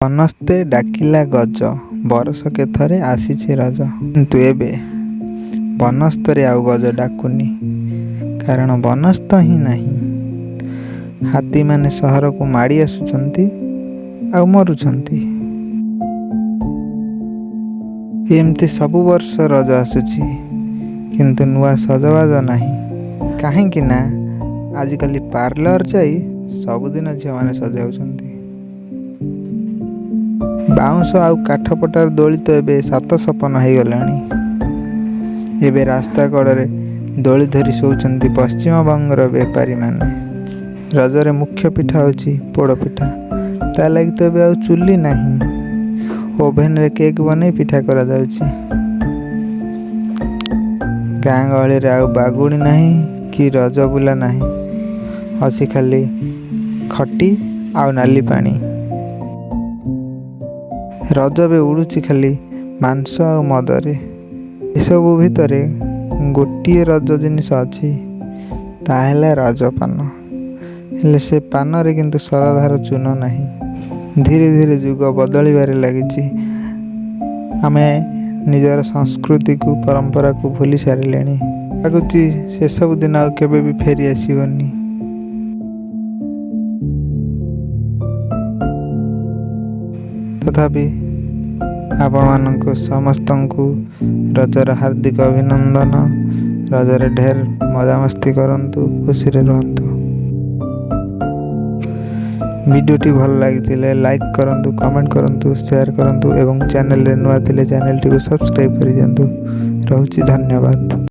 ବନସ୍ତେ ଡାକିଲା ଗଜ, ବରଷକେ ଥରେ ଆସିଛି ରଜ। କିନ୍ତୁ ଏବେ ବନସ୍ତରେ ଆଉ ଗଜ ଡାକୁନି, କାରଣ ବନସ୍ତ ହିଁ ନାହିଁ। ହାତୀମାନେ ସହରକୁ ମାଡ଼ି ଆସୁଛନ୍ତି ଆଉ ମରୁଛନ୍ତି। ଏମିତି ସବୁ ବର୍ଷ ରଜ ଆସୁଛି, କିନ୍ତୁ ନୂଆ ସଜବାଜ ନାହିଁ। କାହିଁକି ନା ଆଜିକାଲି ପାର୍ଲର ଯାଇ ସବୁଦିନ ଝିଅମାନେ ସଜ ହେଉଛନ୍ତି। ବାଉଁଶ ଆଉ କାଠପଟାର ଦୋଳି ତ ଏବେ ସାତ ସପନ ହେଇଗଲାଣି। ଏବେ ରାସ୍ତା କଡ଼ରେ ଦୋଳି ଧରି ଶୋଉଛନ୍ତି ପଶ୍ଚିମବଙ୍ଗର ବେପାରୀମାନେ। ରଜରେ ମୁଖ୍ୟ ପିଠା ହେଉଛି ପୋଡ଼ ପିଠା। ତା ଲାଗି ତ ଏବେ ଆଉ ଚୁଲି ନାହିଁ। ଓଭେନରେ କେକ୍ ବନେଇ ପିଠା କରାଯାଉଛି। ଗାଁ ଗହଳିରେ ଆଉ ବାଗୁଡ଼ି ନାହିଁ କି ରଜ ବୁଲା ନାହିଁ। ଅଛି ଖାଲି ଖଟି ଆଉ ନାଲି ପାଣି। ରଜ ଏବେ ଉଡ଼ୁଛି ଖାଲି ମାଂସ ଆଉ ମଦରେ। ଏସବୁ ଭିତରେ ଗୋଟିଏ ରଜ ଜିନିଷ ଅଛି, ତାହା ହେଲା ରଜ ପାନ। ହେଲେ ସେ ପାନରେ କିନ୍ତୁ ଶରଧାର ଚୂନ ନାହିଁ। ଧୀରେ ଧୀରେ ଯୁଗ ବଦଳିବାରେ ଲାଗିଛି। ଆମେ ନିଜର ସଂସ୍କୃତିକୁ, ପରମ୍ପରାକୁ ଭୁଲି ସାରିଲେଣି। ଲାଗୁଛି ସେସବୁ ଦିନ ଆଉ କେବେ ବି ଫେରି ଆସିବନି। ତଥାପି ଆପଣମାନଙ୍କୁ ସମସ୍ତଙ୍କୁ ରଜର ହାର୍ଦ୍ଦିକ ଅଭିନନ୍ଦନ। ରଜରେ ଢେର ମଜାମସ୍ତି କରନ୍ତୁ, ଖୁସିରେ ରୁହନ୍ତୁ। ଭିଡ଼ିଓଟି ଭଲ ଲାଗିଥିଲେ ଲାଇକ୍ କରନ୍ତୁ, କମେଣ୍ଟ କରନ୍ତୁ, ସେୟାର କରନ୍ତୁ ଏବଂ ଚ୍ୟାନେଲରେ ନୂଆ ଥିଲେ ଚ୍ୟାନେଲଟିକୁ ସବସ୍କ୍ରାଇବ୍ କରିଦିଅନ୍ତୁ। ରହୁଛି, ଧନ୍ୟବାଦ।